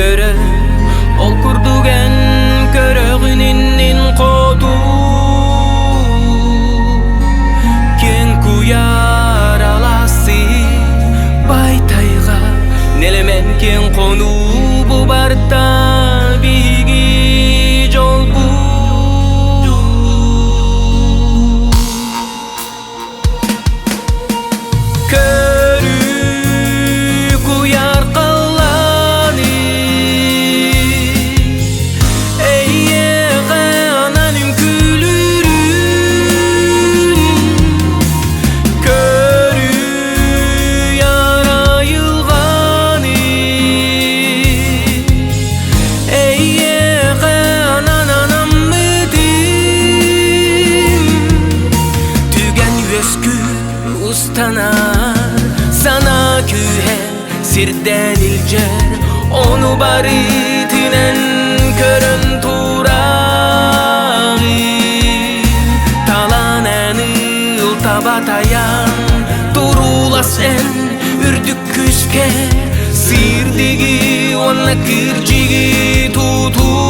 көрөр, ол курдук эн көрөҕүн иннин хоту. Киэҥ куйаар алаасы бай тайҕа, нэлэмэн киэҥ хонуу бу барта биһиги дьолбут. Көрүү куйаар халлааны Эйиэхэ анан үҥкүүлүүрүн Көрүү айылҕаны Эйиэхэ анан анаммытым Түгэн үөскүүр устанар санаа күүһэ сирдээн илдьэр ону барытынан көрөн тураҕын талаан эн ыл таба тайан туруулас эн үрдүк күүскэ сиирдиги уонна кырдьыгы тутусан.